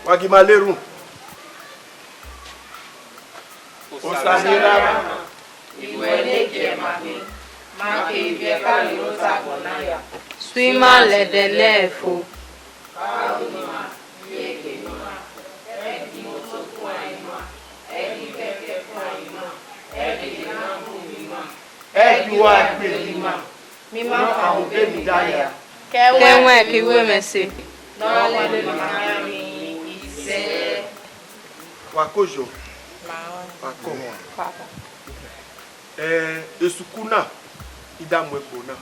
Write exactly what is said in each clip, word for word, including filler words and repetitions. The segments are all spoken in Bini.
Wa gi ima lerhu. Osa ne erha ma, iwẹ ne gie ma khin, ma keghi viẹ ẹka vbe ota agbọn na ya. Sẹ ima lẹdẹ lẹe fo. Aro ne ima, iyeke ne ima, ẹdẹ imoto kuan ima, ẹdẹ ikẹkẹ kuan ima, ẹdẹ ne a bu ima, ẹdẹ uwa gbe ima, ne ima kha mu ebe ne I da ya. Ke ẹwaẹn ke I ru mwẹ ẹse. Ne ọ lele ima gha rinmwian izẹ. Wa ko yọ, wa ko hua. Ẹ, esuku na, I da mu egbe na.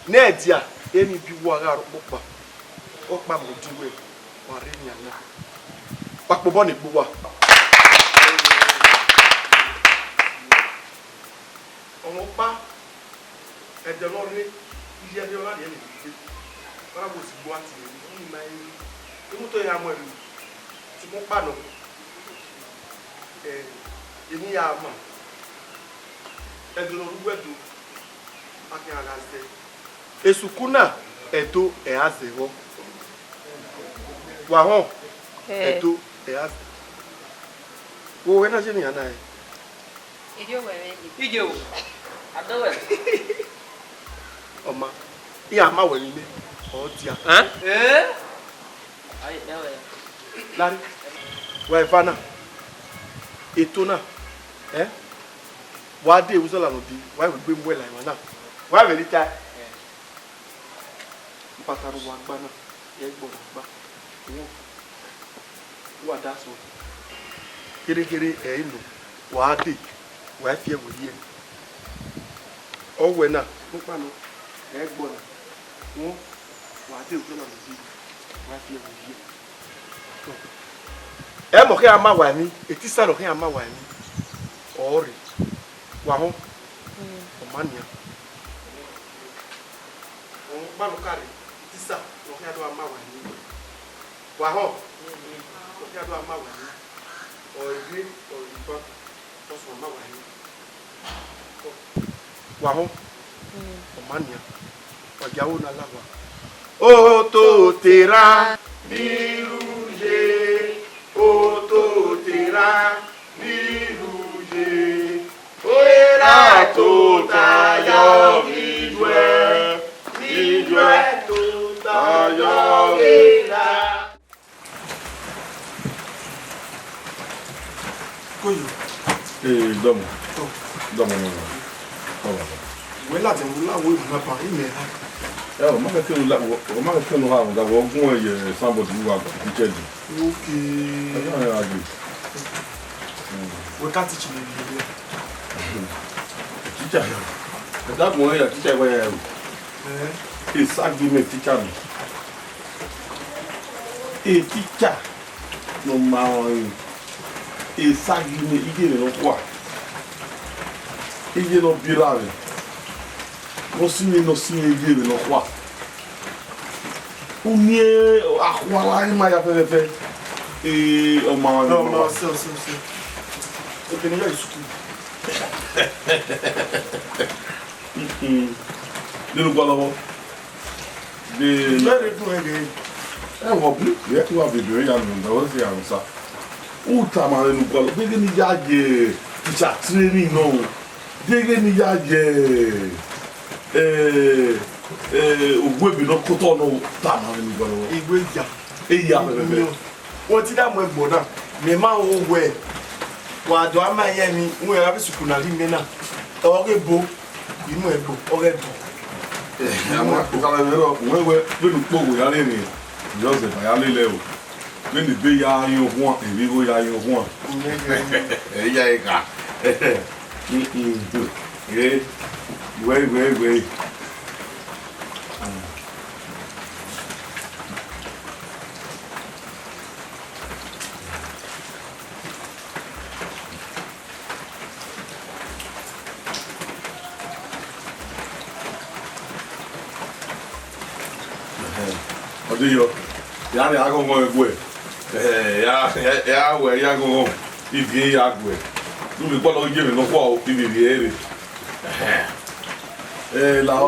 Ne ẹdia, emwi bi uwa gha rre ọkpọkpa, ọkpa mu di wẹ, wa rre enian na. Wa kpobọ ne egbe uwa. Ọmwa ọkpa, ẹdẹ ne ọ rre, iye ẹre ọ gha rhie ne egbe. Ọ na wẹ osigbo a tie emwi, ọ ni ma emwi. Imutọ ya mu ẹre, sokpan ọkpa nọ, ẹ, emwi ya ma. Ẹdẹ ne ọ rre uwu Ẹdo, a khian gha zẹ. Esuku na, Ẹdo ẹre a zẹ vbọ. Wa họn, Ẹdo ẹre a zẹ. Wo wẹ na ye ne iran na rẹn? Iye o, a do wẹ. Ọ ma, iran ma wẹ ne imẹ, ọ dia. Ẹn? Eh? Aye, ẹ wẹ. Lare, wa eva na, eto na, ẹ? Wa de Jerusalem bi, wa vbe gbe mu ẹla emwa na, wa vbe rhie tae. Ipata ne uwa gba na, ẹ i gbọọ na gba. Uwa, uwa da sẹ ọre. Kherhe kherhe ẹ i nọ, wa a dee, wa i fi ẹvbo rhie. Ọ wẹ na, nokpa nọ, ẹ i gbọọ na. Uwa, wa a dee, ugbẹn na vbe dee, wa i fi ẹvbo rhie. Ẹ mọ khian ma wa emwi, etisa nọ khian ma wa emwi. Ọ rre, wa họn, ọ ma nian. Ọmwa ọkpa ne ọ ka rre, etisa ne ọ khian do gha ma wa emwi. Wa họn, ne ọ khian do gha ma wa emwi. Ọ rre, ọ rre iban, ọ sẹ ọmwa ma wa emwi. Wa họn, ọ ma nian, ọ gia ru na la owa. Ototera ni rhie, ototera ni rhie. Erha tota yọ vbe ijuẹ, ijuẹ tota yọ vbe erha. Koyo. Ee, dọmọ. Dọmọ, dọmọ. Wẹ ladian, wẹ la wo emwa na ban, imẹ erha. Ẹ, ọ ma kẹkẹ la, ọ ma kẹkẹ ne u ha rhunmwuda wẹ ọ gun ye somebody who have teacher you. Okay. Ẹ na ya gbe. Wẹ ka teach me vbe. Teacher. Ẹ da gun ya teacher wẹ ya. Eh. Esa gbe imẹ teacher mi. E teacher ne ọ ma ọnrẹn, esa ghi ne iye vbe nọkhua, iye ne ọ biẹ lavbe, ne ọ sinmwi, ne ọ sinmwi iye vbe nọkhua. Uniẹn akhuarha ima ya fẹfẹfẹ, ee, ọ ma ọnrẹn. Ọ ma ọnrẹn. Sẹ, sẹ, sẹ. Ekene ya isuku. Nene ugualọ vbọ? De Very good again. Ẹ wọ bu, yẹ kí wàá bèbè ya nù, ẹ wọ sí àrùn sa. U tama rẹ nu gualọ, deghẹ ne I ya ye teacher training nọ, deghẹ ne I ya ye, eh, eh, uwebe nọ kotọ nọ, tama rẹ nu gualọ. Iwe ya. Eya, bẹbẹ. Wẹ te I da mu ẹgbọ na, mẹ ma ho wẹ wa do ama ye emwi, wẹ gha vbe sukulu na rhie imẹ na, ọ ghe bo, I mu ẹgbọ, ọ ghe do. Ẹ, a ma, u khama mwẹ rọ, wẹ, wẹ, vbene ukpogho ya rre emwi, just ba ya lele ẹro. Vbene ebe ya yan ohuan, emwi igho ya yan ohuan. Ẹ ya eka. Mm, mm. Ẹ, wẹ, wẹ, wẹ. Ọ de yọ, ya rhie aghọnghọn ẹguẹ, ya, ya, ya wẹ ya ghọnghọn, ivie ya guẹ, ne u vbe gbalọ ye emwi nọkhua, ivie rhie ẹre. Ẹ, la, ẹ,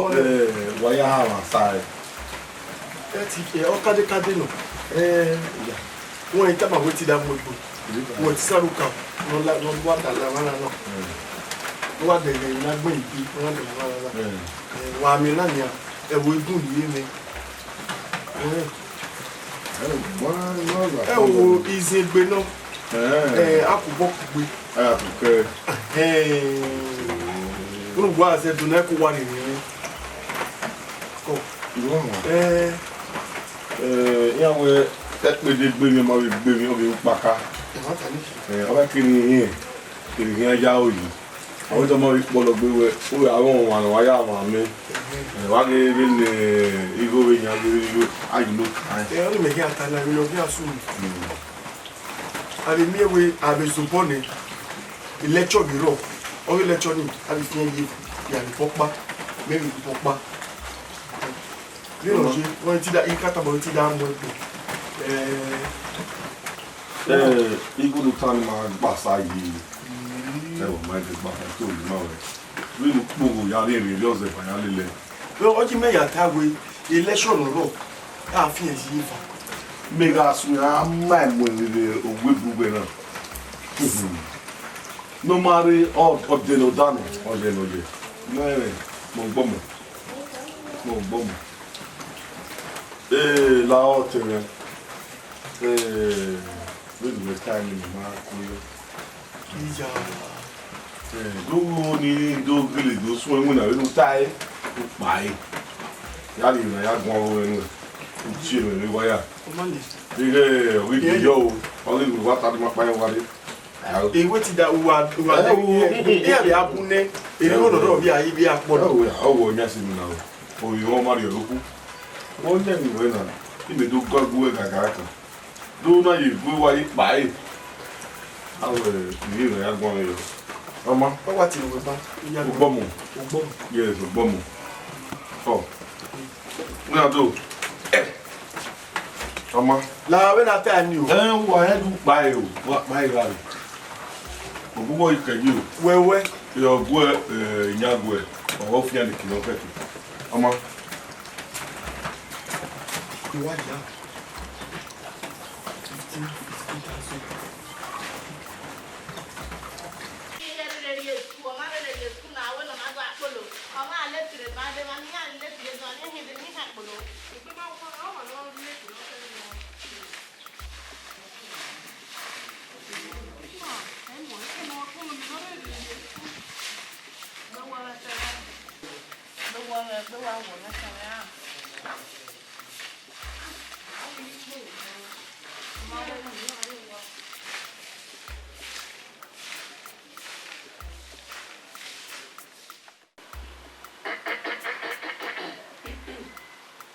wa ya ha mwa sa ẹe. Ẹ ti, ẹ, ọ kade kade nọ. Ẹ, ya. Wẹ i tama wẹ i ti da mu egbe. Wẹ i ti sa ru ka. Nọ la, nọ wa da la, wa la nọ. Nọ wa dẹghe na gbẹn ibi, nọ wa dẹghe wa la. Ẹ, wa miẹn na nia, ẹ wo egun ni ye mwẹ. Ẹ. Ẹ wo, izin egbe nọ. Ẹ, a ku bọ kugbe. A ku kẹ. Ẹ. Unu wa zẹ do na ku wa rere. Kọ. Iwọ họn. Ẹ. Ẹ, iran wẹ ẹkpẹdẹ gbe emwi, ọ ma vbe gbe emwi, ọ vbe ru kpaka. Ẹ, ọ ma ta ni. Ẹ, ọ ma kere ihiẹn, kere ihiẹn ya ro yi. Ọ wẹ tọ ma vbe kpọlọ gbe wẹ, u gha rẹn ọmwa ne ọ wa ya mwa mẹ. Ẹ, wa ghe vbene igho vbe yan ghe vbe igho, a yi no kan. Ẹ, ọ ni mẹ khian ta na, emwi ne ọ khian sunu. A vbe miẹn wẹ a vbe zobọ nẹ, lecture vbe rrọọ, ọ ghe lecture ni, a vbe fian ye, ya vbe bọ ọkpa, mẹ vbe bọ ọkpa. Vbene ọ ye, wẹ i ti da, I ka tama wẹ i ti da mu ẹgbẹe. Ẹ, ẹ, igho ne u ta ni ma gba sa yi. Ẹ, wẹ ma gba sa to yi ma wẹ. Vbene u kpogho ya rhiẹnrhiẹn rre ọzẹ ba ya lele. Ọ ji mẹ ya ta wẹ, election ọrọ, a fian yi eva. Mẹ gha suẹn a ma mu ẹre rre owa ebugbẹ na. Ne ọ ma rre ọ, ọ dẹ ne ọ da nọ, ọ yẹ ne ọ yẹ. Mẹ, mẹ ọgbọmọ. Mẹ ọgbọmọ. Ee, la ọtẹn mwẹ. Ee, vbene mẹ ta ẹmwẹ ne ima ku yọ. Iya. Ẹ, do wo ni do gele do suẹn iwinna vbene u ta ẹre, u kpa ẹre. Ya rhie emwi na ya guan vbe owẹ nuẹn, u tie mwẹ vbe wa ya. Ọ ma le. Ighẹ ọ ghi do yọ o, ọ ghi wa ta dima kpa ẹre wa re. Ewe ti da uwa uwa Ẹ, de o, iran vbe a bu nẹ, erriọ nọ dọ vbe a vbe a kpọ. Ẹ, o, ọ wọ yan si mi na o. Ovbi mwẹ ọ ma rhie rokhu. Wẹ yan ni wẹ na, I mẹ do gọgọ uwẹ gagara kan. Do na ye gue wa ye kpa ẹre. Avbe ivie mwẹ ya guan mwẹ yọ. Ọ ma. Ọ wa tie ne uwẹ ba, I ya Ogbọmọ. Ogbọmọ. Yes, Ogbọmọ. Ọ. Wẹ na do. Ẹ. Ọ ma. La vbe na ta ni o. Ẹ, wa ya du kpa ẹre o. Wa kpa ẹre gha rre. Obugbọ ikẹyi o. Wẹwẹ. Ẹ, ọ gu ẹ, ẹ, yan gu ẹ. Ọ fian ni kinu kẹkẹ. Ọ ma. Iwa ya. Fifteen, fifteen thousand.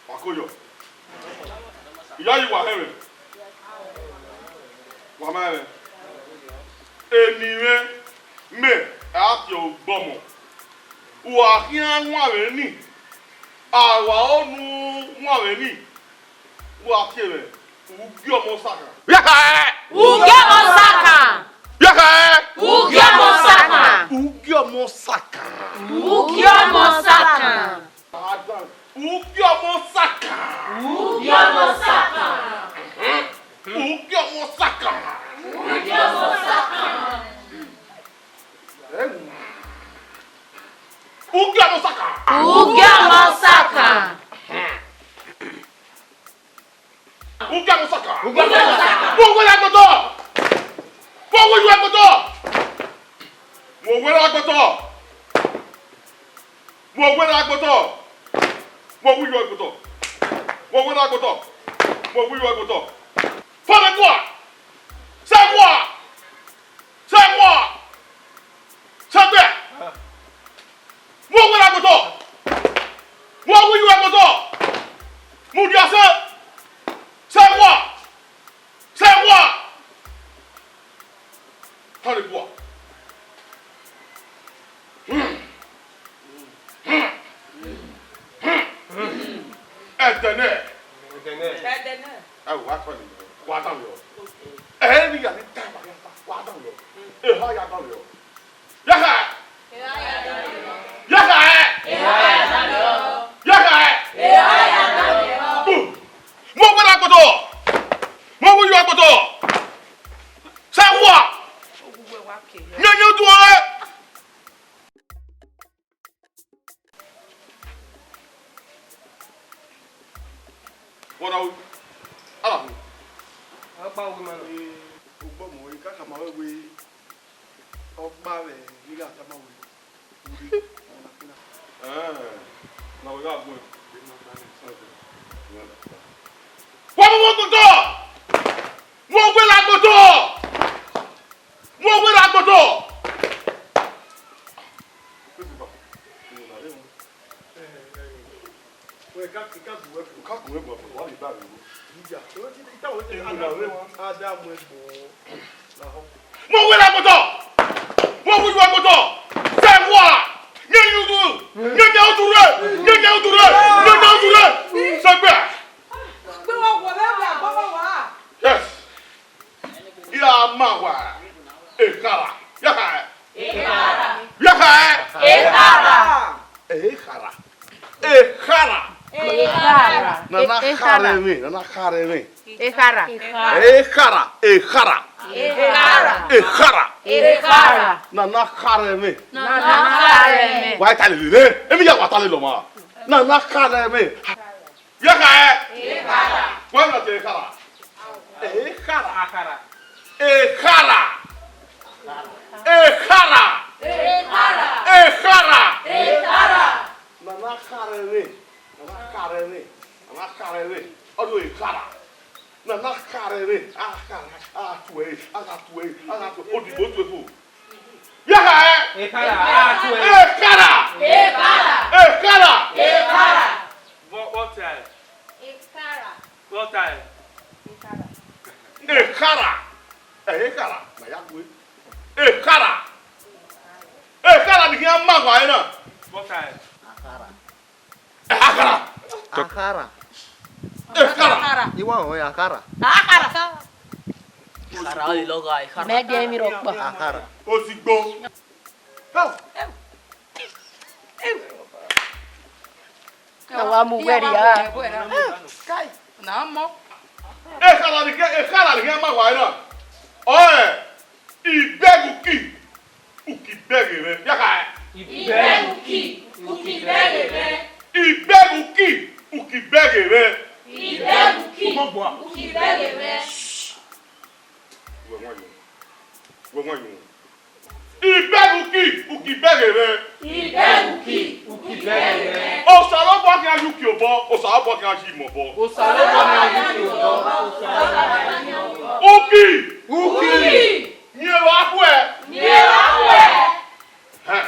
Wa koyọ. Iyayi wa hẹnmwẹ. Wa ma hẹnmwẹ. Eni mwẹ, mẹ, a tie Ogbọmọ. Uwa khian wan mwẹ ni. A wa ro nu wan mwẹ ni. Wa tie mwẹ, Ugie ọmọ Sakan. Yakhae! Ugie ọmọ Sakan. Yakhae! Ugie ọmọ Sakan. Ugie ọmọ Sakan. Ugie ọmọ Sakan. Ugie ọmọ Sakan. Ugie ọmọ Sakan. Ugie ọmọ Sakan. Ugie ọmọ Sakan. Ugie ọmọ Sakan. Ugie ọmọ Sakan. Ugie ọmọ Sakan. Ugie ọmọ Sakan. Vbe uwẹ ra gbẹtọ? Vbe uwẹ ra gbẹtọ? Vbe uwẹ ra gbẹtọ? Vbe uwẹ ra gbẹtọ? Vbe uwẹ ra gbẹtọ? Vbe uwẹ ra gbẹtọ? Vbe uwẹ ra gbẹtọ? Fọnẹ kua! Sẹ kua! Sẹ kua! Sẹ gbẹ! Vbe uwẹ ra gbẹtọ? Vbe uwẹ ra gbẹtọ? Mudia sẹ! Sẹ kua! Sẹ kua! Fọnẹ kua! Ẹdẹnẹ. Ẹdẹnẹ. Ẹ wa kọ ni, wa da mi ọ. Ẹ ni ya ni ta wa ya ta, wa da mi ọ. Eha ya da mi ọ. Yaka. Yaka. Yaka. Yaka. Boom. Kpotọ! Mu ọghe uyi uẹ kpotọ! Sẹ ẹwa! Yẹnyẹn utu ọnrẹn! Wọ na ru? Ala hu. Ọkpa wu ma nọ. Ee, ugbọmọ, I ka khama wẹ wẹẹ, ọkpa mwẹ ne I gha tama wẹẹ, u rre, ọ na khin na. Ẹẹn, na wẹ gha guẹn. Wa mu wẹ kpotọ! Mu wẹ la kpotọ! Mu wẹ la kpotọ! Wẹ ka, ka bu wẹ bu. Ka bu wẹ bu, wa le ba wẹ bu. Iya, o ti ta wẹ te. Ada mu ẹgbọn. Mu wẹ la kpotọ! Mu wẹ la kpotọ! Sẹ ẹwa! Yẹnyẹn utu! Yẹnyẹn utu rre! Yẹnyẹn utu rre! Yẹnyẹn utu rre! Sẹ ẹgbẹe! Gbe wa wọ vbe ẹvbo agbọghọ wa. Yes. Ya ma wa. Ekhara. Ya kha. Ekhara. Ya kha. Ekhara. Ekhara. Ekhara. Ekhara. Na na khara ẹmwẹ, na na khara ẹmwẹ. Ekhara. Ekhara, ekhara. Ekhara. Ekhara. Ekhara. Na na khara ẹmwẹ. Na na khara ẹmwẹ. Wa ta lele re. Emi ya wa ta lele ọma. Na na khara ẹmwẹ. Ya kha ẹ? Ekhara. Wa na te ekhara. Ekhara. Akhara. Ekhara. Ekhara. Ekhara. Ekhara. Ekhara. Na na khara ẹmwẹ. Na na khara ẹmwẹ. Na na khara ẹmwẹ. Ọ do ekhara. Na na khara ẹmwẹ. A khara. A tue. A gha tue. A gha tue. Odibo tue fo. Ya kha ẹ? Ekhara. A tue. Ekhara. Ekhara. Ekhara. Ekhara. Vbọ, vbọ tae? Ekhara. Vbọ tae? Ekhara. Ekhara. Ẹ, ekhara. Na ya kue. Ekhara. Ekhara ni khian ma gha ẹre na. Vbọ tae? Akhara. Akhara. Akhara. Ekhara. I wa họn akhara. Akhara. Akhara, ọ lele ọgha, ekhara. Mẹ de emwi rhọkpa. Akhara. Osigbo. Ọ wa mu wẹ rria. Kai, na mọ. Ekhara ni khian, ekhara ni khian ma gha ẹre na. Ọe, ibẹghe uki, uki ibẹghe mwẹ. Ya kha ẹ? Ibẹghe uki, uki ibẹghe mwẹ. Ibẹghe uki, uki ibẹghe mwẹ. Ibẹghe uki, uki ibẹghe mwẹ. Wẹ wan yo. Wẹ wan yo. Ibẹghe uki, uki ibẹghe mwẹ. Ibẹghe uki, uki ibẹghe mwẹ. Osanobua khian ye uki obọ, Osanobua khian ye imẹ obọ. Osanobua khian ye uki obọ, Osanobua khian ye imẹ obọ. Uki! Uki! Miẹn vbe a khuẹ. Miẹn vbe a khuẹ. Hẹn.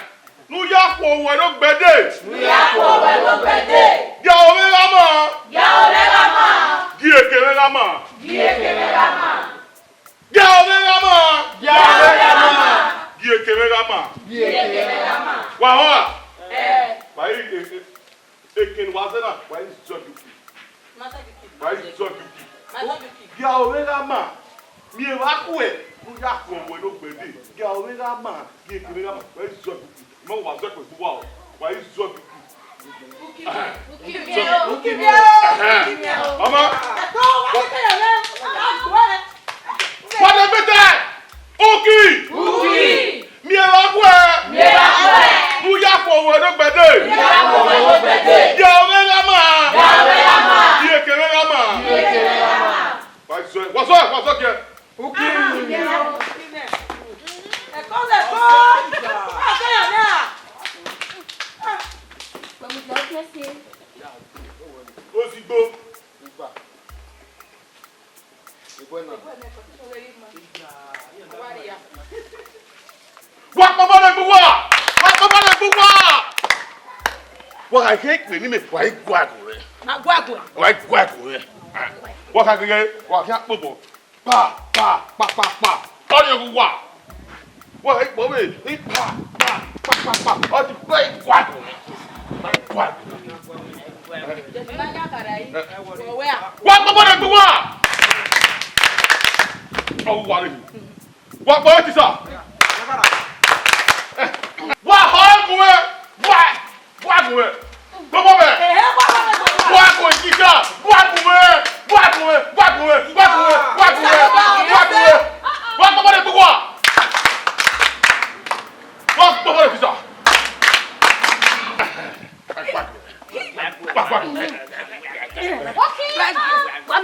Ne u ya khuẹ owẹ ne ogbẹde. Ne u ya khuẹ owẹ ne ogbẹde. Gie aro mwẹ gha ma. Gie aro mwẹ gha ma. Gie eke mwẹ gha ma. Gie eke mwẹ gha ma. Gie aro mwẹ gha ma. Gie aro mwẹ gha ma. Gie eke mwẹ gha ma. Gie eke mwẹ gha ma. Wa họn a? Ẹ. Wa i, e, e, eke ne wa zẹ na, wa i zọ gie uki. Wa i zọ gie uki. Gie aro mwẹ gha ma. Miẹn vbe a khuẹ, ne u ya khuẹ owẹ ne ogbẹde. Gie aro mwẹ gha ma, gie eke mwẹ gha ma. Wa i zọ gie uki. Mẹ wa zọ gie uki wa o. Wa i zọ gie uki. Uki, uki, uki, uki, uki. Ẹhẹn. Ọma. Wa de bete. Uki. Uki. Miẹn vbe a khuẹ. Miẹn vbe a khuẹ. Ne u ya khuẹ owẹ ne ogbẹde. Ne u ya khuẹ owẹ ne ogbẹde. Gie aro mwẹ gha ma. Gie aro mwẹ gha ma. Gie eke mwẹ gha ma. Gie eke mwẹ gha ma. Wa zọ, wa zọ, wa zọ gie. Uki. Ẹkọ lẹkọ. Osigbo. Wa kpọnmọ ne egbe uwa! Wa kpọnmọ ne egbe uwa! Wa gha khe kpe ni mẹ, wa i gua ẹko rẹ. Na gua ẹko. Wa i gua ẹko rẹ. Wa kha ghe, wa khian kpobọ. Pa, pa, pa, pa, pa. Ọni ọghe uwa. Wa i kpọ vbe, i pa, pa, pa, pa, pa. Ọ ti gbe i gua ẹko rẹ. Wa i gua ẹko rẹ. Wa kpọnmọ ne egbe uwa! Ọ wa re. Wa kpọ ẹre tisa. Wa họ ẹre gun mwẹ. Wa, wa gun mwẹ. Gbogbo mẹ. Wa gun tisa. Wa gun mwẹ. Wa gun mwẹ.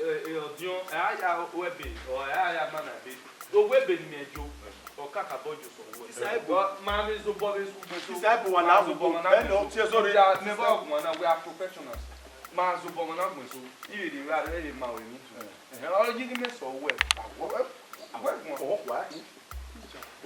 ọdiọn, ẹ a ya ru ẹbe, ọ, ẹ a ya ma na ebe. Owẹ ebe ne imẹ jo, ọ kakabọ jo sẹ owẹ. Isa ebo. Ọ, ma vbe zobọ vbe sugbe so. Isa ebo wa na zobọ, ẹ nọ tie sorry. Mẹ vbe ọguan na, we are professionals. Ma zobọ ọmwa na guan so. I vbe rhie evbare, vbe ma wẹ emwi tu. Ẹhẹn, ọ ye ghi mẹ sẹ owẹ. Awọ, awọ guan. Ọhọ kua.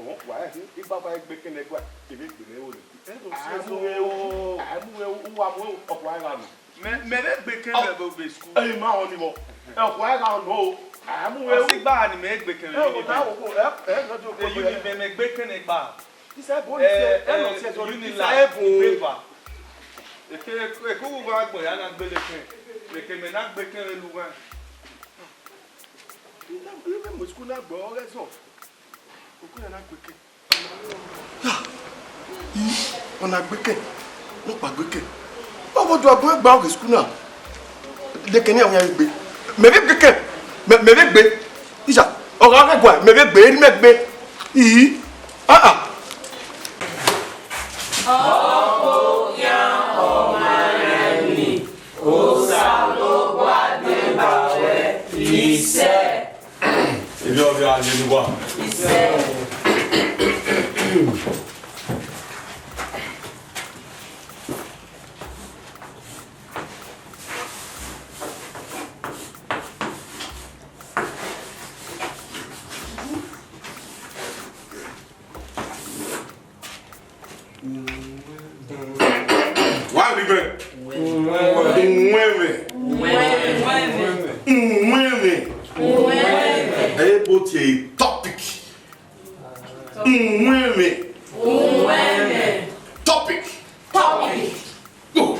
Ọhọ kua, ẹhẹn. Igbagba egbe kẹnẹ gua, eve gbe nẹ ro nẹ. Ẹ do si eso. A mu ẹ o, a mu ẹ o, uwa mu ẹ o, ọkua gha nọ. Mẹ, mẹ vbe gbe kẹn vbe, vbe school. Ẹ ma họn ni vbọ. Ẹ ọkua gha nọ o. A mu ẹ o. Ọsigba ni mẹ gbe kẹn vbe. Ẹ o, na o, ẹ, ẹ, nọ di o. Ẹ uni mẹ, mẹ gbe kẹn ne gba. Isa ebo ni se, ẹ nọ si ẹzọ ni, Isa ebo. Igbe eva. Eke, eke uwu gha gbọn ya na gbele kẹn. Eke mẹ na gbe kẹn vbe lu gha. Ina, ina mu school na gbọ, ọ ghẹ zọ. Okuna na gbe kẹn. Ya, i, ọ na gbe kẹn, nọkpa gbe kẹn. Ọ vbe do agbọn gba ọghe school na. Dekẹn ne ọ yan egbe. Mẹ vbe gbe kẹn. Mẹ, mẹ vbe gbe. Isa, ọ gha ghe gua, mẹ vbe gbe, eri mẹ gbe. I, ah, ah. Wa. Isẹ. Wa ni gbẹ. Uwẹnmwẹ. Uwẹnmwẹ. Uwẹnmwẹ. Uwẹnmwẹ. Ẹ i bo tie topic. Uwẹnmwẹ. Uwẹnmwẹ. Topic. Topic. Good.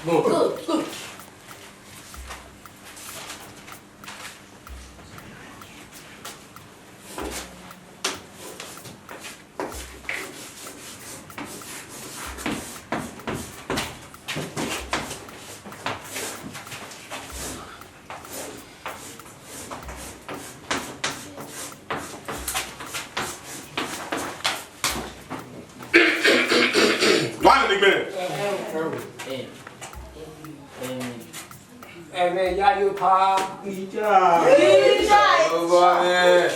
Good. Good. Wa ni gbẹ. Ẹmwẹ iyayota. Ija. Ija. Ọba mwẹ.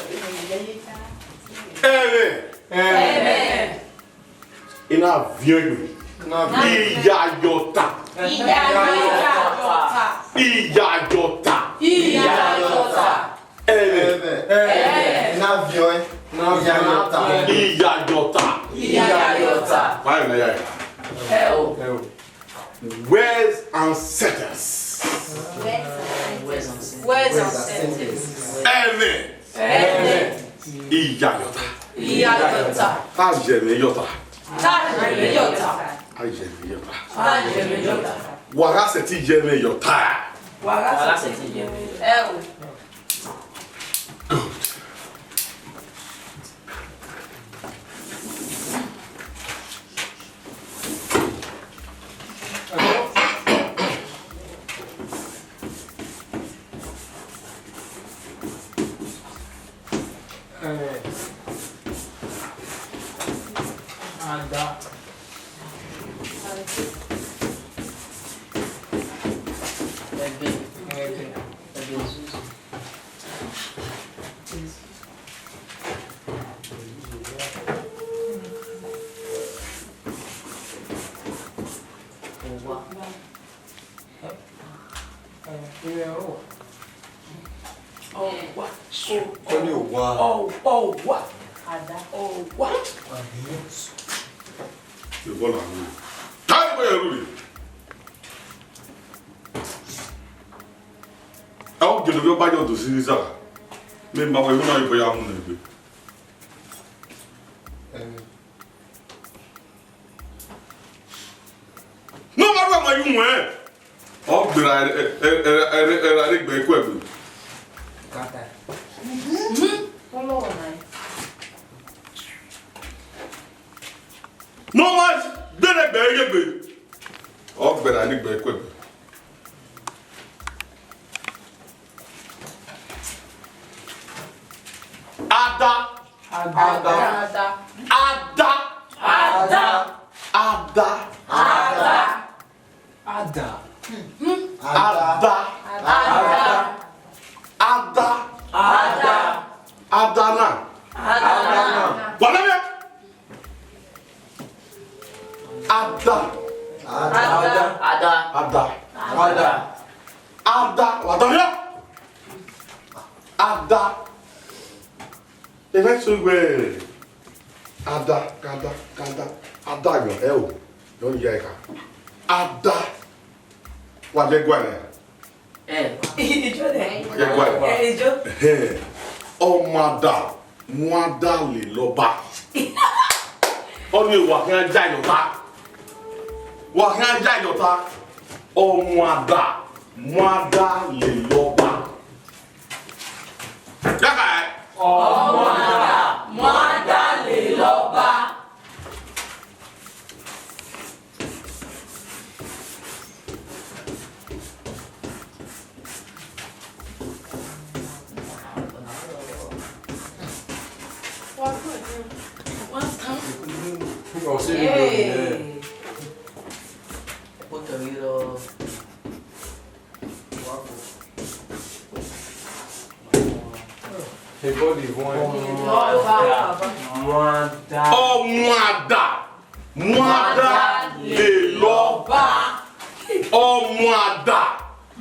Ẹmwẹ. Ẹmwẹ. I na viọ egbe. Iyayota. Iyayota. Iyayota. Iyayota. Ẹmwẹ. Ẹmwẹ. Na viọ ẹn. Iyayota. Iyayota. Iyayota. Wa ẹmwẹ ya. Ẹ o. Ẹ o. Words and sentences. Words and sentences. Ẹmwẹ. Ẹmwẹ. Iyayota. Iyayota. Ta yẹ ẹmwẹ iyọta. Ta yẹ ẹmwẹ iyọta. Ta yẹ ẹmwẹ iyọta. Ta yẹ ẹmwẹ iyọta. Wa gha sẹtin yẹ ẹmwẹ iyọta. Wa gha sẹtin yẹ ẹmwẹ iyọta. Ẹ o. Good. Eh, ada. Ẹgbẹ. Ẹgbẹ. Ẹgbẹ. Owa. Ọwa. Ọni owa. Ọ-, ọwa. Ada. Ọwa. Ìwọ làwọn. Táyé bóyá ẹrú rè. Ẹ ó gẹ̀lẹ́ bí ó bá yọ ọdún sí ní sáà. Mi ma wọ ìwé náà ìbọn ya mú nẹ gbé. Ne ọ ma rhie ọmọ ye uwẹn, ọ gbera ẹre gbe ẹkuẹgbe. Ne ọ ma gbere gbe ẹre gbe, ọ gbera ẹre gbe ẹkuẹgbe. Ada. Ada. Ada. Ada. Ada. Ada. Ada. Ada. Ada. Ada. Ada. Ada. Ada na. Ada na. Wa na ya. Ada. Ada. Ada. Ada. Ada. Ada. Wa da ya. Ada. Ẹmwẹ so wẹ ada, kada, kada, ada yọ, ẹ o, yọ ya ẹka. Ada. Wa vbe gualọ. Eh. Ijo dẹ. Wa vbe gualọ. Eh, ijo. Ẹhẹn. Ọmada, muada lele ọba. Ọni wa khian ja yọta. Wa khian ja yọta. Ọmada, muada lele ọba. Yaka ẹ. Ọmada, muada lele ọba. What's up? Hey. Everybody, one. Ọmwada. Ọmwada. Ọmwada lele ọba. Ọmwada.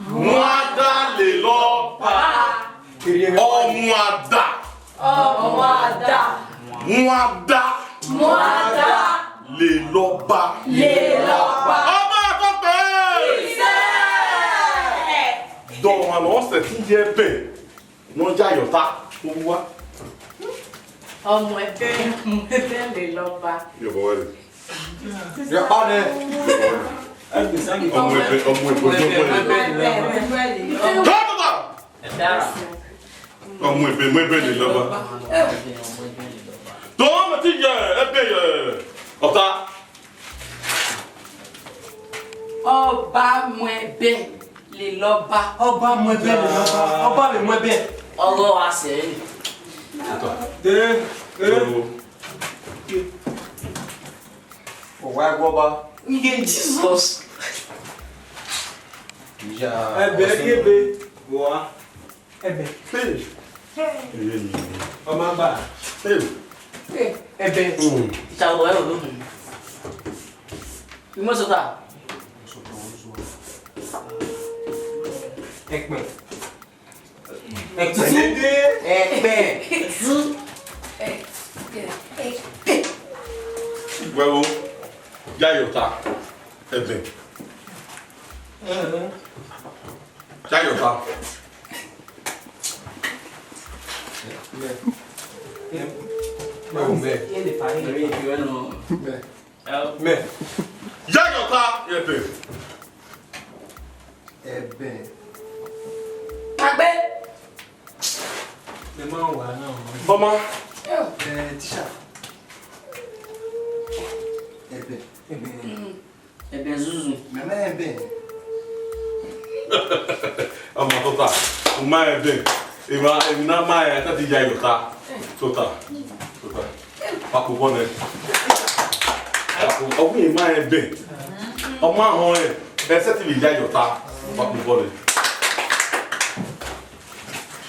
Ọmwada lele ọba. Ọmwada. Ọmwada. Ọmwada. Ọmwada. Lele ọba. Lele ọba. Ọba tọkpẹ. Isẹ. Dọmwa ne ọ sẹtin ye ẹbẹ ne ọ ya ye ọta, owa. Ọmwẹbẹ, ọmwẹbẹ lele ọba. Yọ bọ wẹrẹ. Yọ pa nẹ. Ọmwẹbẹ, ọmwẹbẹ, ọmwẹbẹ. Ọmwẹbẹ, ọmwẹbẹ lele ọba. Tọ, mẹ ti ye ẹbẹ ye ọta. Ọba mu ẹbẹ lele ọba. Ọba mu ẹbẹ lele ọba. Ọba vbe mu ẹbẹ. Ọghe ọ gha sẹ ẹre. De, de. Owa ẹguọba. Iye Jesus. Ya. Ẹbẹ rhie ebe. Wa. Ẹbẹ. Hey. Hey. Ọmwa ba. Hey. Hey. Ẹbẹ. Mm. Ica wẹ o lo. Imosoka. Ẹkpẹn. Ẹkpẹn. Ẹkpẹn. Wẹ wo, ya ye ọta, ẹbẹ. Ya ye ọta. Mẹ. Mẹ. Mẹ. Mẹ. Mẹ. Ya ye ọta, ẹbẹ. Ẹbẹ. Agbe. Mẹ ma wa na. Ọma. Eh, teacher. Ẹbẹ. Ẹbẹ. Mm. Ẹbẹ zuzu. Mẹ ma ẹbẹ. Ọma tota. U ma ẹbẹ. Emwa, emwi na ma ẹbẹ, a ta te ya ye ọta. Tota. Tota. Pakpobọ nẹ. Pakpo-, ọ wẹ emwa ẹbẹ. Ọ ma họn ẹn, ẹsẹ te vbe ya ye ọta. Pakpobọ nẹ.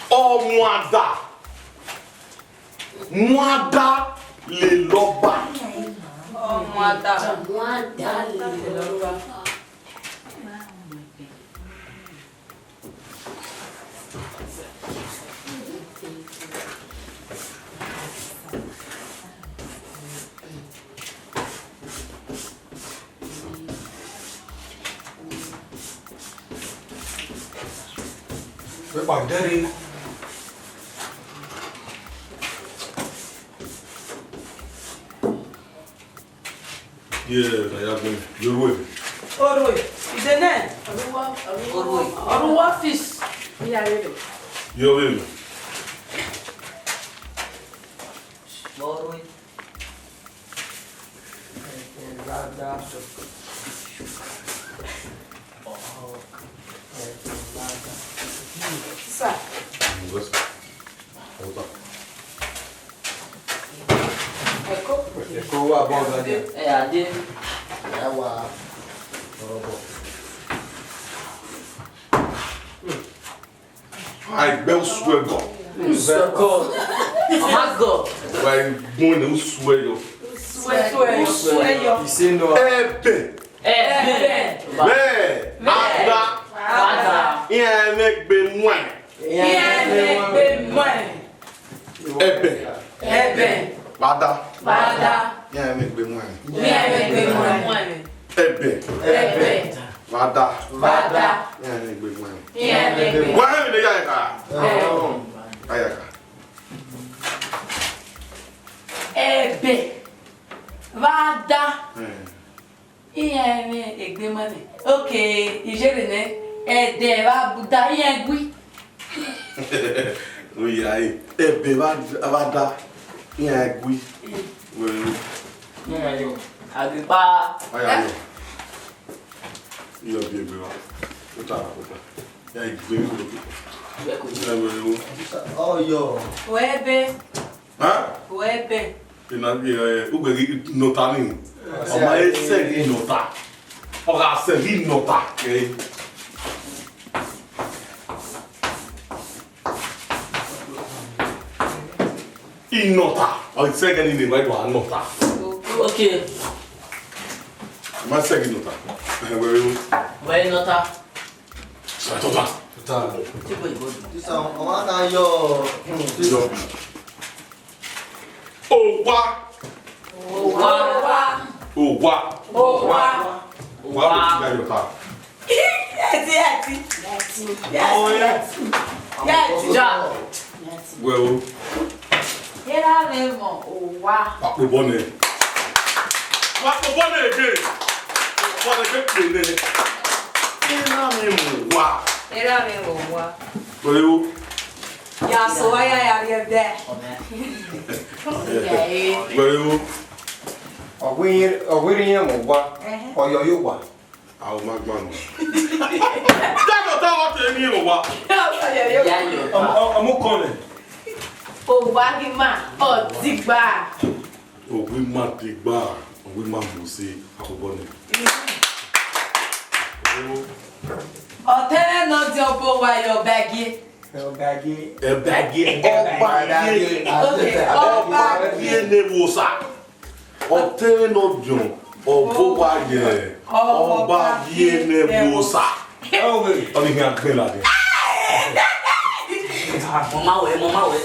Ọmwada. Mwada lele ọba. Ọmwada. Mwada lele ọba. Wẹ kpa dẹrẹ. Ye, na ya gbẹn. Ye orhu ẹre. Orhu ẹre. Ide nẹ. Orhu ẹre. Orhu ẹre. Office. Ye orhu ẹre. Orhu ẹre. Sir. Ẹko. Ẹko wa bọ ọga dia. Ẹ, a dee. Ẹ wa ọrọbọ. Agbẹn usuẹgọ. Usuẹgọ. Ọmagọ. Wa igbọn ne usuẹyọ. Usuẹyọ. Usuẹyọ. Ẹbẹ. Ẹbẹ. Vbe ada. Ada. Iran mwẹ egbe muẹn. Iran mwẹ egbe muẹn. Ẹbẹ. Ẹbẹ. Vbe ada. Vbe ada. Iran mwẹ egbe muẹn. Iran mwẹ egbe muẹn. Ẹbẹ. Ẹbẹ. Vbe ada. Vbe ada. Iran mwẹ egbe muẹn. Iran mwẹ egbe muẹn. Wa hẹ emwi ne ya ẹka. Ẹbẹ. A ya ẹka. Ẹbẹ. Vbe ada. Hmm. Iran mwẹ egbe muẹn. Okay, iyẹrẹ nẹ, ẹdẹ vbe ada, iran gui. Oya, eh, ẹbẹ vbe ada, iran gui. Wẹ. Iran yo. Agikpa. Aya yo. Iyọ bi egbe wa. Ota, ota. Ya egbe mi ko. Ẹbẹ ko. Ẹ wẹ wo. Ọyọ. Wẹ ẹbẹ. Hẹn? Wẹ ẹbẹ. Ena, eh, ugbẹghi nọta ni. Ọ ma he sẹ ghi nọta. Ọ gha sẹ ghi nọta. Eh. Inọta. Ọ sẹ gẹ ni ne wa do a nọta. Okay. Ma sẹ gẹ nọta. Wẹ ru. Wẹ nọta. Sa tota. Tota. Ti gbe ibo. Sisa, ọ ma kan yọ. Yọ. Owa. Owa. Owa. Owa. Owa. Owa. Yẹti, yẹti. Yẹti. Oh, yeah. Yẹti. Ja. Wẹ o. Erha mwẹ mọ owa. Wa kpe obọ nẹ. Wa kpe obọ nẹ ege. Wa lẹ ke kpe nẹ. Erha mwẹ mọ owa. Erha mwẹ mọ owa. Wẹ o. Ya sẹ owa ya ya rhie ẹdẹ. Wẹ o. Ọ wẹ irẹn, ọ wẹ irẹn mọ owa. Ẹhẹn. Ọ yọ ye owa. A o ma gban nọ. Dagba ta wa te ni owa. Ọmọ, ọmọ kọnẹ. Owa ghi ma, ọ digba. Owa ma digba, owa ma mose, akobọ nẹ. Ọtẹn nọ di ọbọ wa yọ bagie. Ọbagie. Ẹbagie. Ọbagie. Okay, ọbagie. Ọbagie ne vbe osa. Ọtẹn nọ diọn, ọbọ wa ye, ọbagie ne vbe osa. Ọ ni khian gbẹn ladian. Mama wẹ, mama wẹ.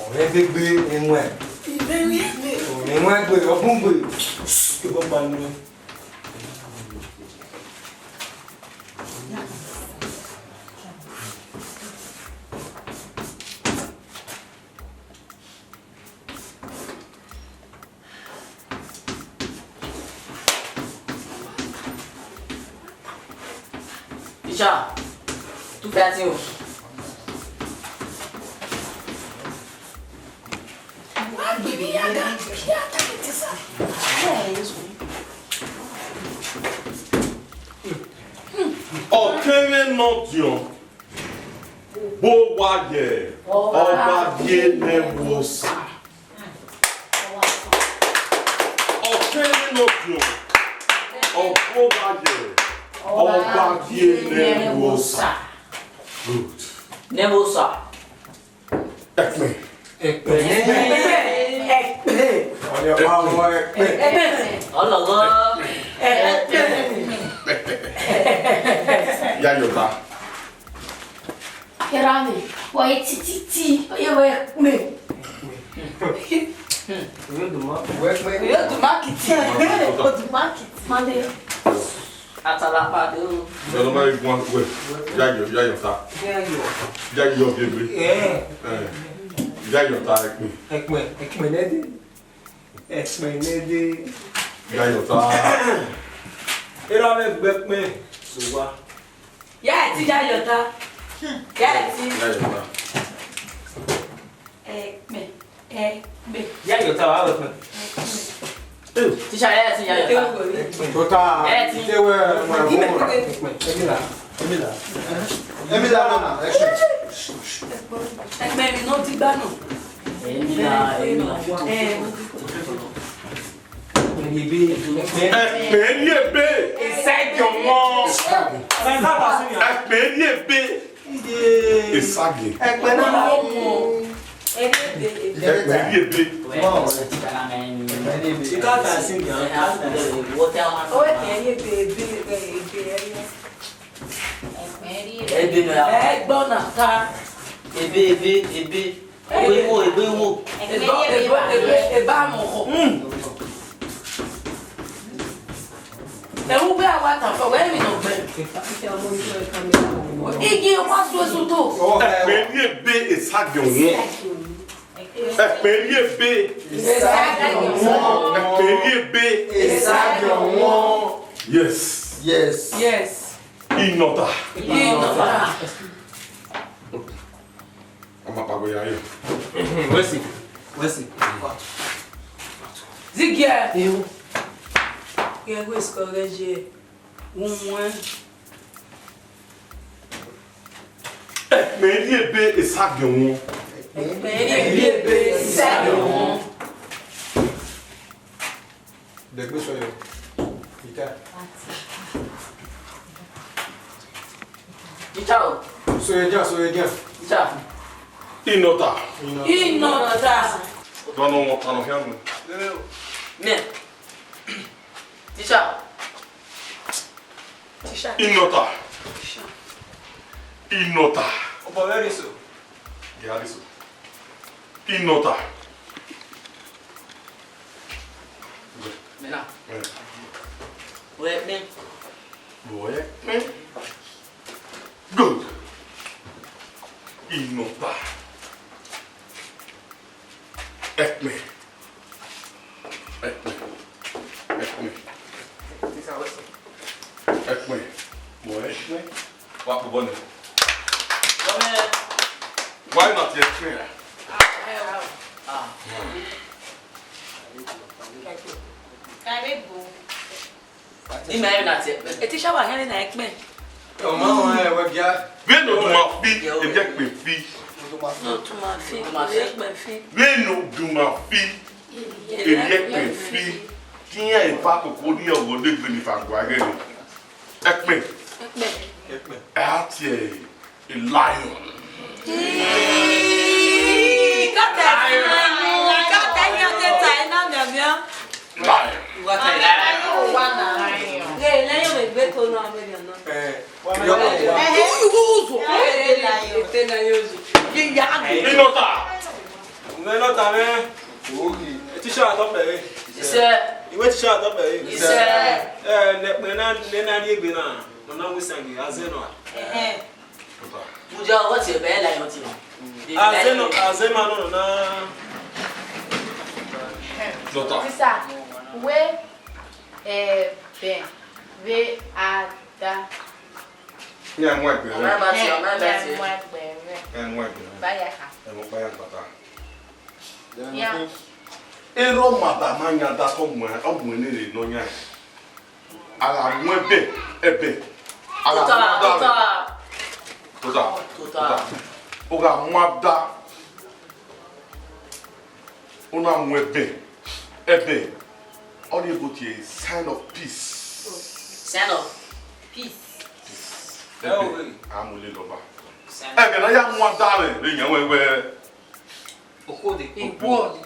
Ọrẹ vbe gbe ẹwẹn. Ẹwẹn gbe, ọbun gbe. Kevbe ọkpa nuẹn. Teacher, two thirty o. Ọtẹn mwẹ nọ diọn, ọbọ wa ye, ọbagie ne vbe osa. Ọtẹn mwẹ nọ diọn, ọbọ wa ye, ọbagie ne vbe osa. Good. Ne vbe osa. Ẹkpẹn. Ẹkpẹn. Ẹkpẹn. Ọni ọkpa wọ ẹkpẹn. Ẹkpẹn. Ọlọghọ. Ẹkpẹn. Ya yọ ba. Erha mwẹ, wẹ tititi, ọ ye wẹ ẹkpẹn. Wẹ kpẹn. Wẹ oduma kiti. Oduma kiti. Mande. Atalakpa do. Ẹlọma ghi guan wẹ. Ya yọ, ya yọ ta. Ya yọ. Ya yọ gebe. Eh. Eh. Ya yọ ta ẹkpẹn. Ẹkpẹn, ẹkpẹn nẹ dee. Ẹkpẹn nẹ dee. Ya yọ ta. Erha mwẹ gbe ẹkpẹn so wa. Ya ẹtin ya yọ ta. Ya ẹtin. Ya yọ ta. Ẹkpẹn. Ẹkpẹn. Ya yọ ta, wa wẹ ẹkpẹn. Teacher, ya ẹtin ya yọ ta. Tota. Ya ẹtin. Ẹ wẹ, wẹ, wẹ, wẹ. Ẹkpẹn. Ẹkpẹn. Emila. Emila. Emila nana. Ẹkpẹn. Ẹkpẹn mi nọ digba nọ. Emila, Emila. Ẹ. Ẹkpẹn rhie ebe. Ẹkpẹn rhie ebe. Esagiẹn ọmọ. Ẹkpẹn rhie ebe. Esagiẹn. Ẹkpẹn na mọ. Ẹkpẹn rhie ebe. Ika ta si ni a. Owẹ kẹ rhie ebe, ebe, ebe, ebe. Ebe nọ ya. Ẹgbọn na ta. Ebe, ebe, ebe. Ebe wo, ebe wo. Ebe, ebe, ebe, ebe amọkhọ. Mm. Ẹwu gbe awa ta fọ, wẹ mi nọ gbẹ. Igi wa su esu to. Ẹkpẹn rhie ebe esagiẹn ọmọ. Ẹkpẹn rhie ebe. Esagiẹn ọmọ. Ẹkpẹn rhie ebe. Esagiẹn ọmọ. Yes. Yes. Yes. Inọta. Inọta. Ọmọ pa wẹ ya yo. Wẹ si, wẹ si. Zigiẹ. Yo. Gẹ wẹ sikọ ghe je. Wu muẹn. Ẹkpẹn rhie ebe esagiẹn ọmọ. Ẹkpẹn rhie ebe esagiẹn ọmọ. Dẹgbe sọyọ. Ika. Ẹja, so ẹja. Teacher. Inọta. Inọta. Dọnọ wọn, ọnọ khian nọ. Mẹ. Teacher. Teacher. Inọta. Inọta. Obọ vbe rre so. Gẹ a rre so. Inọta. Mẹ na. Ẹ. Wẹ kpẹn. Wẹ kpẹn. Good. Inọta. Ẹkpẹn. Ẹkpẹn. Ẹkpẹn. Ẹkpẹn. Wẹ ẹkpẹn. Wa kpobọ nẹ. Wa na tie ẹkpẹn ra? Ka vbe gbo. Imẹ na tie ẹkpẹn. Teacher wa hẹn na ẹkpẹn. Ọ ma họn ẹ, wẹ gia. Vbe ne oduma fi, erriọ ẹkpẹn fi. Ne oduma fi, erriọ ẹkpẹn fi. Vbe ne oduma fi, erriọ ẹkpẹn fi. Te iran eva koko ni ọghọ ne egbe ni fa gua ẹghẹ ni. Ẹkpẹn. Ẹkpẹn. Ẹ a tie a lion. Ii, kata ẹkpẹn, kata ẹkpẹn, kata ẹkpẹn. Lion. Lion. Ghee, lion vbe egbe to nọ, vbe nọ. Eh, wa mẹ. Ehe. Uzu. Ehe, lion. Ete lion uzu. Ye ya. Inọta. Mẹ nọ ta mwẹ. Teacher atọ pẹre. Isẹ. Iwẹ teacher atọ pẹre. Isẹ. Eh, ne ẹkpẹn na, ne na rhie egbe na, nọ na wẹ isangi, azẹ nọ. Ehe. Mudia, ọghe tie ẹbẹ la yọ tie. Azẹ nọ, azẹ ma nọ na. Dọta. Teacher, wẹ, eh, bẹn, vbe a da. Iran mu ẹgbẹe rẹ. Ọmọ ẹ ma tie, ọmọ ẹ ma tie. Iran mu ẹgbẹe rẹ. Iran mu ẹgbẹe rẹ. Ba ya kha. Ẹ mu ba ya gbata. Ya. Erha ọmwa ba ma yan da, ọ mu, ọ mu ẹre ne ọ yan. A gha mu ẹbẹ, ẹbẹ. A gha mu ada rẹ. Tota. Tota. Tota. U gha mu ada, u na mu ẹbẹ. Ẹbẹ. Ọ rhie ebo tie sign of peace. Sign of peace. Ẹbẹ. A mu lele ọba. Sign of peace. Ẹghẹ ne a ya mu ada rẹ, vbe yan wẹ wẹ. Okhode. Iwọ.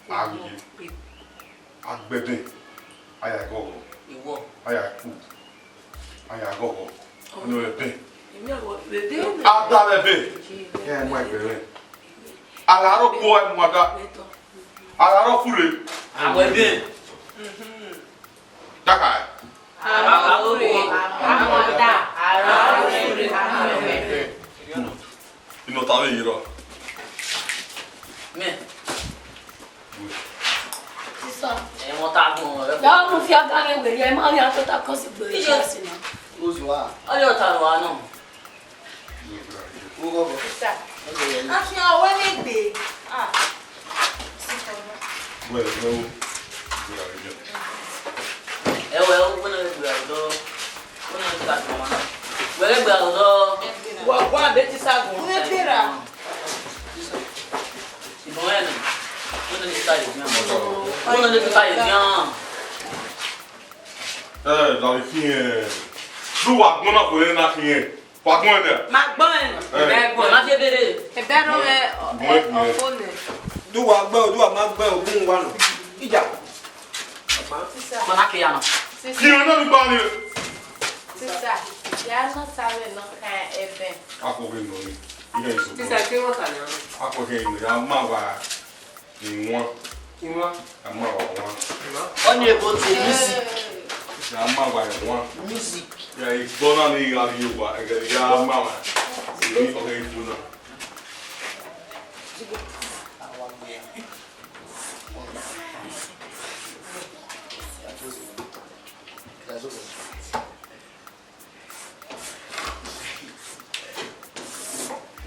A ghi ye. A gbe ẹbẹ, a ya gọghọ. Iwọ. A ya ku, a ya gọghọ. Ọnii ẹbẹ. A da vbe ẹbẹ, iran mu ẹgbẹe rẹ. A gha rre okhuo, a mu ada. A gha rre ọfurre, a mu ẹbẹ. Daka. A mu ọfurre, a mu ada, a gha rre ọfurre, a mu ẹbẹ. Inọta vbe yi rrọọ. Mẹ. Sisa. Ẹ, wọ́n ta gbọ́n, ẹ. Ya mu fi aga ne wẹ, ẹ ma ya tota kọsi gbe. Iye. Sisa. Ozu wa. Ọ yọ ta lọ wa nọ. Wo gọgọ. Sisa. A fi hàn wẹ ne gbe. Ah. Wẹ, wẹ, wo. Ẹ wẹ, wo, wo na gbe aro dọ. Wo na gbe aro dọ. Wẹ gbe aro dọ. Wa, wa, de ti sa gun. Wo gbe ra. Ìbọn ẹ̀ nà. Wọ́n ní ká yìí fi hàn. Wọ́n ní ká yìí fi hàn. Ẹ, Dàbí fi hàn. Lu wa gbọ́n náà kò lè na fi hàn. Wa gbọ́n ẹ̀ nà. Ma gbọ́n ẹ̀. Ẹ. Ẹ gbọ́n, ma fi ebere. Ẹ bẹ́ẹ̀ rọ ẹ, ẹ, ọkọ nẹ. Du wa gbẹ o, du wa ma gbẹ o, gun wa nọ. Ija. Sisa. Gbọ́n náà kì í yà nọ. Sisa. Kì í yà náà ló gbá ni. Sisa, ya nọ sáré nọ kan ẹbẹ. Akọ̀wé nọ ni. Ilé ìṣòro. Sisa, kí wọ́n kà ní ọ̀nà? Akọ̀wé nọ, ya máa wà. Iwan. Iwan. A ma wa wan. Ọ ni ebo te music. A ma wa wan. Music. Ya igbọ na ni gha vbe owa, ẹghẹ ne a ma wa. Eni ọghe igbó na.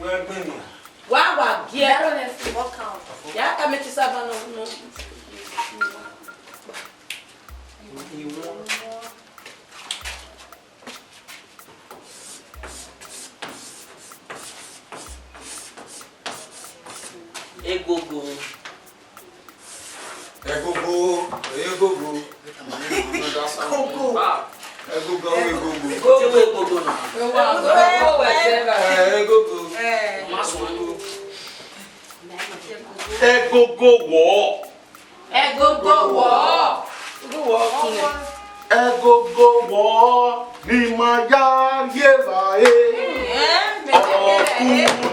Wẹ gbẹn mẹ. Wa wa giẹ. Ya ka mẹ ti saba nọ, nọ. Egogo. Egogo, egogo. Egogo. Ah. Ẹgogo, ẹgogo. Gogo, gogo na. Ẹgogo, ẹgogo. Ẹgogo. Ma sọ ẹgogo. Ẹgogo wọ. Ẹgogo wọ. Ẹgogo wọ tun. Ẹgogo wọ ni ma ya ye evbare. Ọkun nẹ o.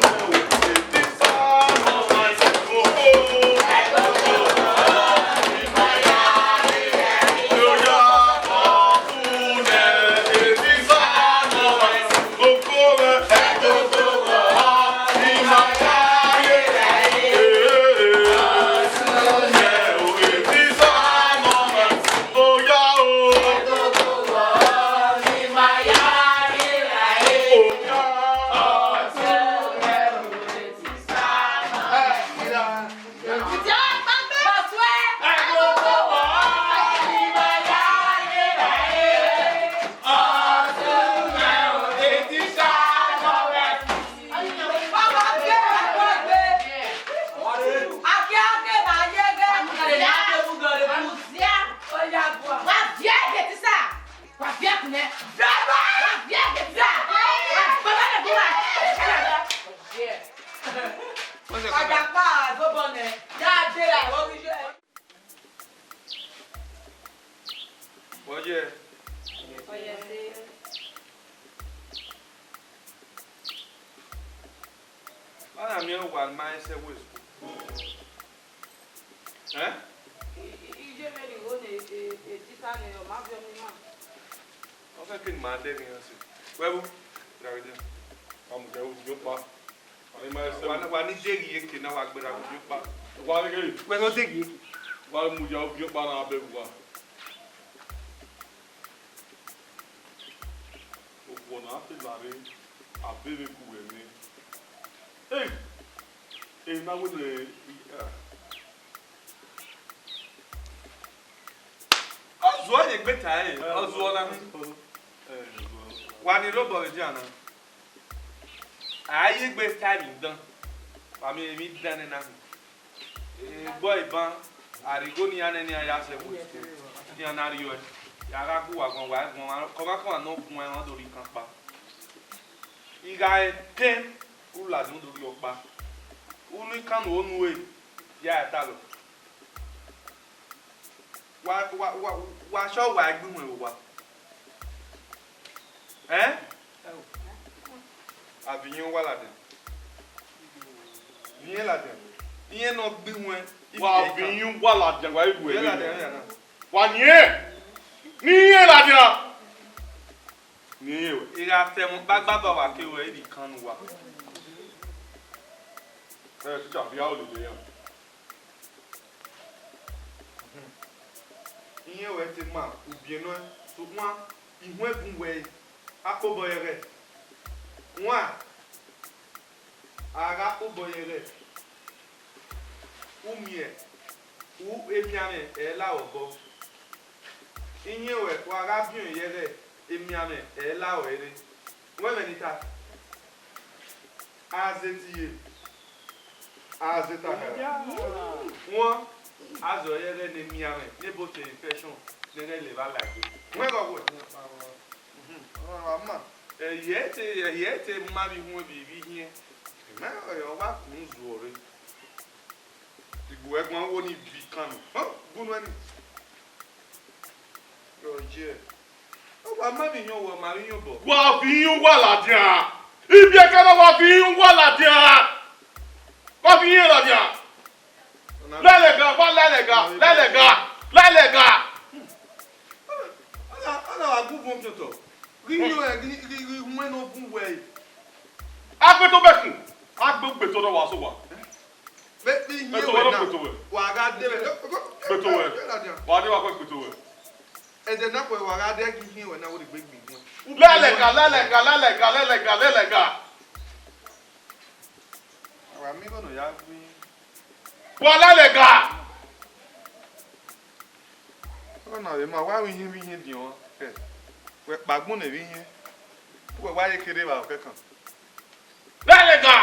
What's your comment? What's your— Ọna miẹn uwa ma ẹsẹ wẹ school. Ẹn? I, I, iye vbe righo ne e, e, e tisa nẹ, ọ ma viọ ne ima. Ọ fẹ ke ne ima dẹ ghe iran sẹ. Wẹ vbo? Gha vbe dẹ. Wa mu jẹ ovbi ọkpa. Wa ni ma ẹsẹ. Wa, wa ni deghi eke na, wa gberra ovbi ọkpa. Wa ghe. Wẹ ne ọ deghi eke. Wa mu jẹ ovbi ọkpa na bẹ vbe uwa. Okhuo na te la rre, a bẹghe gu ẹre nẹ. Ei! Emwi na wẹ ne, ah. Ọ zuọ ye egbe ta ẹre, ọ zuọ na. Eh, ọ zuọ. Wa ni rre obọ vbe dia na. A ye egbe ta emwi dan, wa miẹn emwi dan nẹ na hin. Egbe iban, a rhie igho ne iran nene iran ya sẹ ẹvbo school, iran na rriọe, ya gha gu uwa guan, wa i guan, ọmwa kọmwakọmwa ne ọ guan, ọ do rhie ikan kpa. I gha rẹn kẹn, u ladian u do rhie ọkpa. Unu ikan ne u ho ne u re, ya ẹre talọ. Wa, wa, wa, wa shọ wa gbe ihuẹn vbe owa. Ẹn? A viọ iran uwa ladian. Viọ iran ladian. Iran ne ọ gbe ihuẹn. Wa viọ iran uwa ladian, wa i ru ẹre. Wa yin, ne iran ladian. Ne iran wẹ. I gha tẹ ẹmwẹ ọkpa gba ba wa ke wẹ i vbe kan ne uwa. Ẹ, teacher, viọ aro lele iran. Iran wẹ te ma ubiẹnẹ, sokpan ihuẹn bun wẹ a kpe obọ ye ẹghẹ. Wan, a gha kpe obọ ye ẹghẹ. U miẹn, u emianmwẹ ẹ i la obọ. Iran wẹ wa gha biọn ye ẹghẹ, emianmwẹ ẹ i la ẹre. Wẹ mẹ ni ta. A zẹ te iye, a zẹ ta kha. Wọn, a zẹ ọre ẹghẹ ne emianmwẹ, ne ebo te infection, ne ẹghẹ levba lagbe. Wẹ gọ wẹ. Ọ ma. Ẹhiẹ te, ẹhiẹ te ma vbe ihuẹn vbe ivbi hiẹn. Mẹ ọ wa kun zuọ rre. Igue ẹguan wo ni vi kan nọ. Họn, gu nuẹ ni. Ọ ye. Ọ wa ma vbe ihiọn, wẹ ma vbe ihiọn obọ. Wa vbe ihiọn uwa ladian. Ibiẹka na wa vbe ihiọn uwa ladian. Wa vbe ihiọn ladian. Lẹlẹga, wa lẹlẹga, lẹlẹga, lẹlẹga. Ọ na, ọ na wa gu vọn fiotọ. Ghi yo, ghi, ghi, ghi wọn ne ọ bun wẹ. A gbe to bẹkun, a gbe ogbe to nọ wa so wa. Vbe, vbe ihiẹn wẹ na, wa gha de vbe. Kpeto wẹ. Wa de wa kpe kpeto wẹ. Ẹdẹ na kue wa gha de ghi ihiẹn wẹ na wo de gbe gbin. Lẹlẹga, lẹlẹga, lẹlẹga, lẹlẹga, lẹlẹga. Wa mi gho no ya gbe. Wa lẹlẹga. Ọ na vbe ma wa vbe ihiẹn vbe ihiẹn diọn. Wẹ kpa agbọn ne vbe ihiẹn. Wẹ wa ye kere vbe ọkẹkan. Lẹlẹga!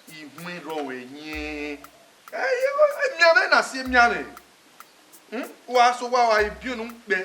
Ihuẹn rrọọ wẹ yẹn. Ẹ, emianmwẹ na si emianmwẹ. Hmm? Wa so wa wa ibionu kpẹ.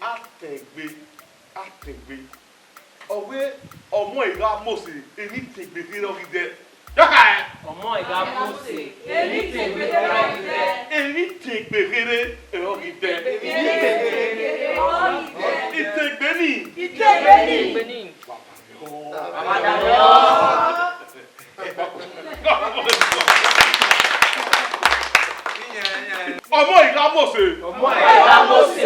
atẹgbe, atẹgbe. Ọ wẹ ọmọ I gha Mose, emwi tẹgbe kherhe ọ ghi dẹ. Dọka ẹn. Ọmọ I gha Mose, emwi tẹgbe kherhe ọ ghi dẹ. Emwi tẹgbe kherhe ọ ghi dẹ. Emwi tẹgbe kherhe ọ ghi dẹ. Itẹgbe ni. Itẹgbe ni. Ọmọ I gha Mose. Ọmọ I gha Mose.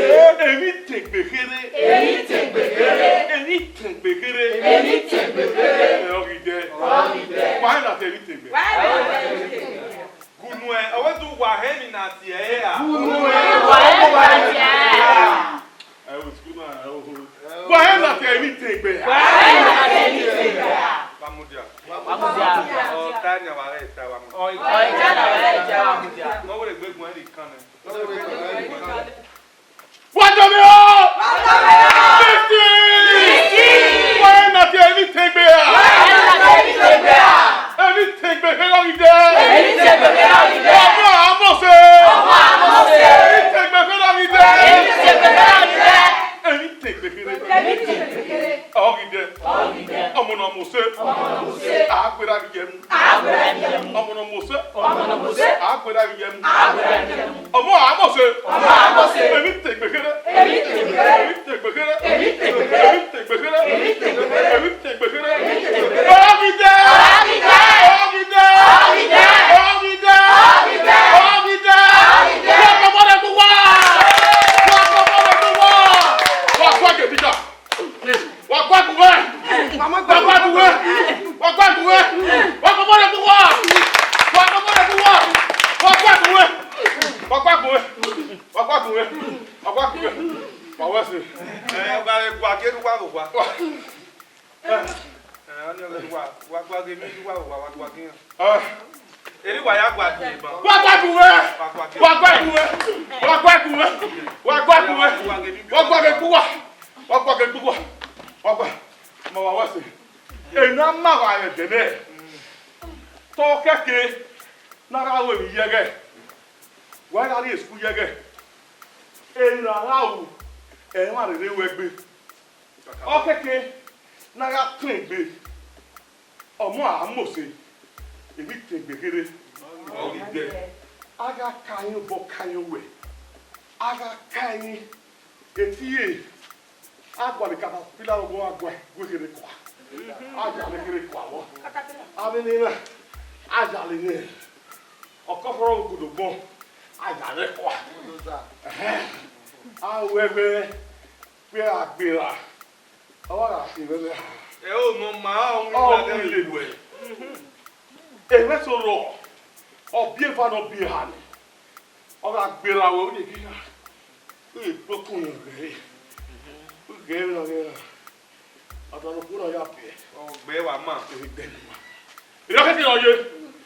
Emwi tẹgbe kherhe. Emwi tẹgbe kherhe. Emwi tẹgbe kherhe. Emwi tẹgbe kherhe. Ẹ, ọ ghi dẹ. Ọ ghi dẹ. Wa na te emwi tẹgbe. Wa na te emwi tẹgbe. Gunu ẹn, ọ wẹ do wa hẹ emwi na tie ẹre ra? Gunu ẹn, wa hẹ emwi na tie ẹre ra? Ẹ, o ti gunu ẹn, o ho. Wa hẹ emwi na tie emwi tẹgbe ra? Wa hẹ emwi na tie emwi tẹgbe ra? Wa mudia. Wa mudia. Ọ ta ni a wa ghẹ ta wa mudia. Ọ ta ni a wa ghẹ ta wa mudia. Ne ọ wẹ egbe guan rhie kan nẹ. Wa dọmwẹ o! Wa dọmwẹ o! Listen! Listen! Wa hẹ emwi na tie emwi tẹgbe ra? Wa hẹ emwi na tie emwi tẹgbe ra? Emwi tẹgbe kherhe ọ ghi dẹ. Emwi tẹgbe kherhe ọ ghi dẹ. Ọmọ a Mose. Ọmọ a Mose. Emwi tẹgbe kherhe ọ ghi dẹ. Emwi tẹgbe kherhe ọ ghi dẹ. Emwi tẹgbe kherhe. Emwi tẹgbe kherhe. Ọ ghi dẹ. Ọ ghi dẹ. Ọmọ ne ọ Mose. Ọmọ ne ọ Mose. A gberra vbe iyẹn mu. A gberra vbe iyẹn mu. Ọmọ ne ọ Mose. Ọmọ ne ọ Mose. A gberra vbe iyẹn mu. A gberra vbe iyẹn mu. Ọmọ a Mose. Ọmọ a Mose. Emwi tẹgbe kherhe. Emwi tẹgbe kherhe. Emwi tẹgbe kherhe. Emwi tẹgbe kherhe. Emwi tẹgbe kherhe. Emwi tẹgbe kherhe. Emwi tẹgbe kherhe. Emwi tẹgbe kherhe. Ọ ghi dẹ. Ọ ghi dẹ. Ọ ghi dẹ. Ọ ghi dẹ. Ọ ghi dẹ. Ọ ghi dẹ. Ọ ghi dẹ. Wa kọ ọmọ rẹ gbe uwa. Wa kọ ọmọ rẹ gbe uwa. Wa kọ ẹkẹ teacher. Wa kọ ẹkẹ uwẹ. Wa kọ ẹkẹ uwẹ. Wa kọ ẹkẹ uwẹ. Wa kọ ọmọ rẹ gbe uwa. Wa kọ ọmọ rẹ gbe uwa. Wa kọ ẹkẹ uwẹ. Wa kọ ẹkẹ uwẹ. Wa kọ ẹkẹ uwẹ. Wa kọ ẹkẹ uwẹ. Wa wẹ ẹse. Ẹ, wa gha gua ke ne uwa vbe owa. Ẹ, ọni ọghe wa, wa gua ghe emwi ne uwa vbe owa, wa gua ghe iran. Ẹ. Eri wa ya gua ghe iran. Wa gua ghe uwẹ. Wa gua ghe. Wa gua ghe uwẹ. Wa gua ghe uwẹ. Wa gua ghe emwi. Wa gua ghe gbe uwa. Wa gua ghe gbe uwa. Wa gua. Ma wa wẹ ẹse. Ena ma gha rẹn ẹdẹ nẹ. Te ọ kẹke ne a gha ru emwi yẹghẹ. Wa gha rrie school yẹghẹ. Ena gha ru, ẹ i mwa rherhe ru ẹgbe. Ọ kẹke ne a gha tọn egbe. Ọmọ a Mose, emwi tẹgbe kherhe, ọ ghi dẹ. A gha ka emwi obọ ka emwi owẹ, a gha ka emwi etie, a gualọ caterpillar ọghọ, a gua gue kherhe kua. A ya vbe kherhe kua vbọ. Avbe ne na, a ya le nẹ. Ọkọfọrọ vbe ogodogbọn, a ya vbe kua. Ẹhẹn. A wẹ wẹ, wẹ a gberra. Ọ wa gha khin vbe ẹmwẹ ha. Ẹ o, ne ọ ma, ọ winna, ọ winna lele uẹ. Ẹmwẹ eso rrọọ, ọ biẹ eva ne ọ biẹ eha ni. Ọ gha gberra ruẹ, u ye ghi ra. U ye gbe okun ne u ghẹ re. U ghẹ re na ghẹ ra. Ọdọ ne okhuo na ya biẹ. Ọ gbe wa ma. Ehe gbe ne ma. Erha keke ọ ye.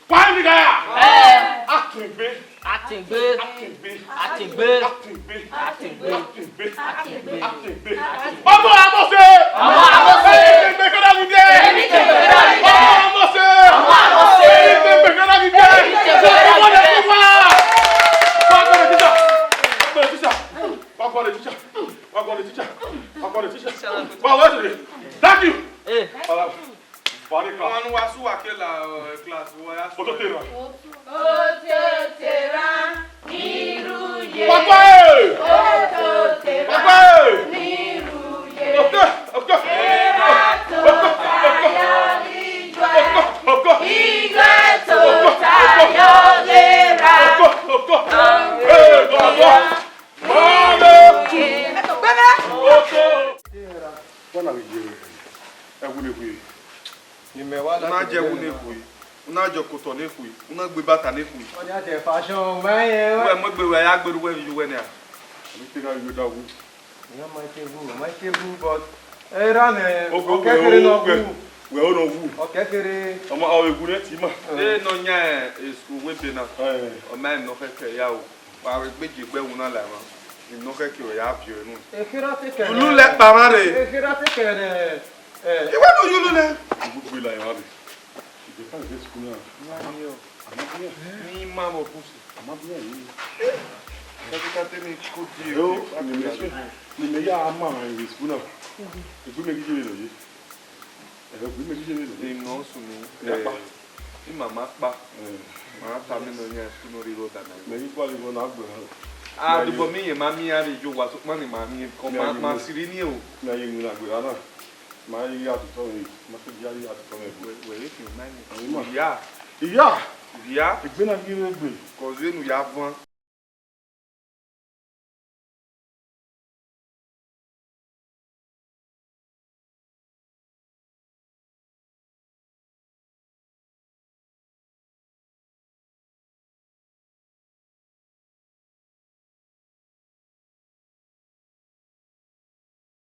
Wa ni gha ya. Ẹ. Atingbe. Atingbe. Atingbe. Atingbe. Atingbe. Atingbe. Atingbe. Atingbe. Ọmọ Amose. Ọmọ Amose. Ẹni tẹ gbẹkẹrẹ mi biẹ. Ẹni tẹ gbẹkẹrẹ mi biẹ. Ọmọ Amose. Ọmọ Amose. Ẹni tẹ gbẹkẹrẹ mi biẹ. Ẹni tẹ gbẹkẹrẹ mi biẹ. Wa gbọdọ teacher. Wa gbọdọ teacher. Wa gbọdọ teacher. Wa gbọdọ teacher. Wa gbọdọ teacher. Wa gbọdọ teacher. Thank you. Eh. Ọmọ nu wa su wa ke la, eh, class wa ya su. Ototo ra. Ototo ra, ni rre uye. Papa, eh! Ototo ra, papa, eh! Ni rre uye. Oke, oke. Era tota ya ghi juẹ. Oke, oke. Ijuẹ tota ya ghi ra. Oke, oke. Eh, baba. Mare tu. Oke. Wa na ghi ye ẹwu ne khui. Imẹ wa na na je ẹwu ne khui. Una jọ kotọ ne khui, una gbe bata ne khui. Ọni a tẹ fashion, ma yẹn. Wẹ mu egbe wẹ ya gberu wẹ vbe uwẹ nia. Ami te gha yo da wu. Iran ma ke vu, ma ke vu, but era nẹ, oke, ọkẹkẹre nọ vu. Wẹ o nọ vu. Ọkẹkẹre. Ọma, ọ vbe gu nẹ ti ma. Ẹ nọ yan, eh, school wẹ ebe na. Eh. Ọ ma nọ khẹke ya o. Wa vbe gbe je gbe ẹwu na la emwa. Inọ khẹke ọ ya viọ enu. Ekherha te kẹ. Ulu lẹ kpa mwa rre. Ekherha te kẹ nẹ. Eh. Iwẹ ne u yulu nẹ. Ibu gbe la emwa rre. Ìjẹta ìjẹ school na. Ni a ni o. Ama biẹ. Ni ma vbe ọkun si. Ama biẹ yi. Kẹkẹta te ni ko die. Yo, ni mẹ se. Ni mẹ ya ma ma ìwé school na. Egbe mẹ ghi ye vbe nọ ye. Ẹhẹ, egbe mẹ ghi ye vbe nọ ye. Ni nọ sunu. Ya kpa. Eh, ima ma kpa. Eh. Ma tama nọ yan school no rri rọda na. Mẹ ghi kpa rre na gbe na. Ah, dubọ mi ye ma miẹn iran vbe yo wa sokpan ni ma miẹn. Kọ ma, ma sirri ni o. Mẹ ye winna gbe na. Ma ghi ya tutu mwẹ, ma te ya ghi ya tutu mwẹ. Wẹ, wẹ vbe fian ma ni. Ọmọ. Iya. Iya. Iya. Egbe na ghi vbe gbe. Cause vbene u ya van.